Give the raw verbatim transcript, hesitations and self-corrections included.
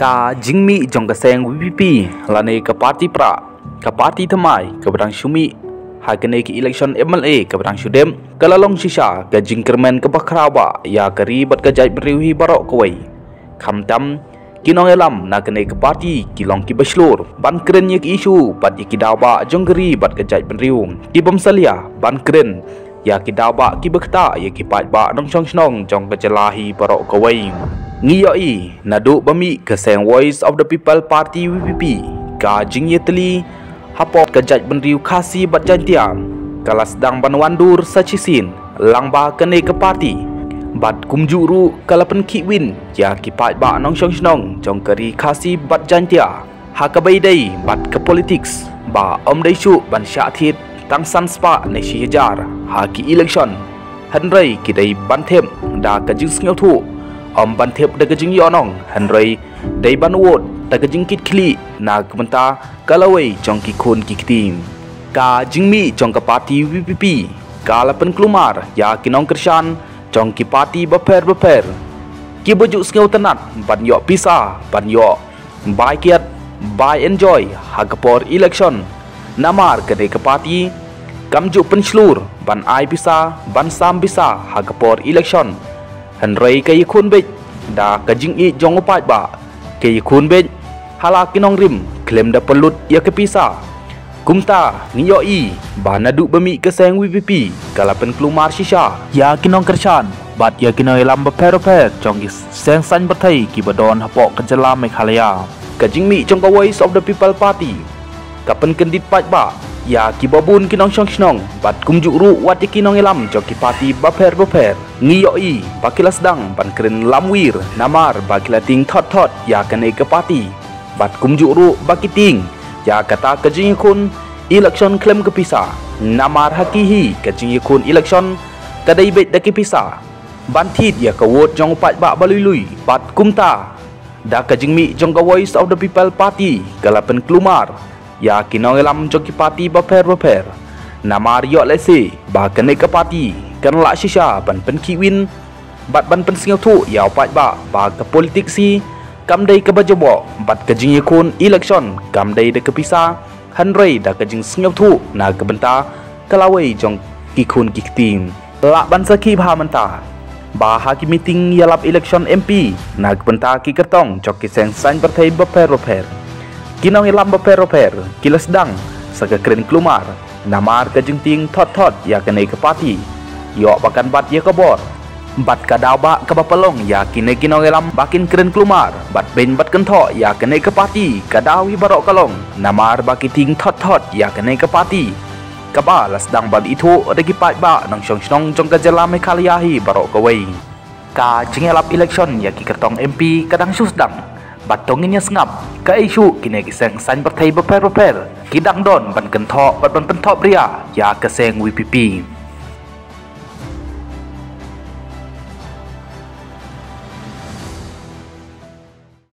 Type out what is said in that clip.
Ka jingmih jong ka seng VPP lane ka party prah, ka party thymmai kaba dang shu mih ha kane ka election MLA kaba dang shu dep, ka la long shisha ka jingkyrmen kaba khraw bha ïa ka ri bad ka jaitbynriew hi baroh kawei. Khamtam ki nongïalam na kane ka party ki long kiba shlur ban kren ïa ki issue bad ïa ki daw bah jong ka ri bad ka jaitbynriew, kibym salia ban kren ïa ki daw bah kiba ktah ïa ki paidbah nongshong shnong jong ka jylla hi baroh kawei. Ngi ïohi naduh ba mih ka seng Voice of the People Party, VPP, ka jingïatylli hapoh ka jaitbynriew Khasi bad Jaintia ka la sdang ban wan dur sa shisien, lyngba kane ka party. Bad kumjuh ruh ka la pynkhih win ïa ki paidbah nongshong shnong jong ka ri Khasi bad Jaintia ha kaba ïadei bad ka politics, ba ym dei shuh ban shah thied tang san spah ne shi hajar ha ki election, hynrei ki dei ban thep da ka jingsngewthuh, ym ban thep da ka jingïohnong, hynrei dei ban vote da ka jingkitkhlieh na ka bynta ka lawei jong ki khun ki kti. Ka jingmih jong ka party VPP ka la pynkulmar ïa ki nongkyrshan jong ki party bapher bapher, kiba ju sngewtynnat ban ïoh pisa, ban ïoh bai kiad, bai enjoy ha ka por election. Namar kane ka party kam ju pynshlur ban ai pisa, ban sam pisa ha ka por election, hynrei ka ïakhun beit da ka jingïeit jong u paidbah, ka ïakhun beit ha la ki nongrim khlem da pynlut ïa ka pisa. Kumta ngi ïohi ba naduh ba mih ka seng VPP ka la pynkulmar shisha ïa ki nongkyrshan bad ïa ki nongïalam bapher bapher jong ki seng saiñ pyrthei kiba don hapoh ka jylla Meghalaya. Ka jingmih jong ka Voice of the People Party ka pynkyndit paidbah ïa kiba bun ki nongshong shnong bad kumjuh ruh wat ïa ki nongïalam jong ki party bapher bapher. Ngi ïohi ba ki la sdang ban kren lamwir namar ba ki la tieng thot thot ïa kane ka party, bad kumjuh ruh ba ki tieng ïa kata ka jingïakhun election khlem ka pisa. Namar ha ki hi ka jingïakhun election ka dei beit da ki pisa ban thied ïa ka vote jong u paidbah ba lui lui. Bad kumta da ka jingmih jong ka Voice of the People Party ka la pynkulmar ïa ki nongïalam jong ki party bapher bapher. Namar ïoh lehse ba kane ka party kan lah shisha ban pynkhih win bad ban pynsngewthuh ïa u paidbah ba ka politics hi kam dei kaba jaboh bad ka jingïakhun election kam dei da ka pisa, hynrei da ka jingsngewthuh na ka bynta ka lawei jong ki khun ki kti. Lah ban sakhi bha mynta ba ha ki meeting ïalap election MP na ka bynta ki kyrtong jong ki seng saiñ pyrthei bapher bapher, ki nongïalam bapher bapher ki la sdang sa ka kren kulmar namar ka jingtieng thot thot ïa kane ka party. Ïoh ba kan bat ïa ka bor bad ka daw bah kaba pynlong ïa kine ki nongïalam ba kin kren kulmar bad beiñ bad kynthoh ïa kane ka party, ka daw hi baroh ka long namar ba ki tieng thot thot ïa kane ka party kaba la sdang ban ithuh da ki paidbah nongshong shnong jong ka jylla Meghalaya hi baroh kawei. Ka jingïalap election ïa ki kyrtong MP ka dang shu sdang bad to ngin ïa sngap kaei shuh kine ki seng saiñ pyrthei bapher bapher ki dang don ban kynthoh bad ban pynthoh bria ïa ka seng VPP.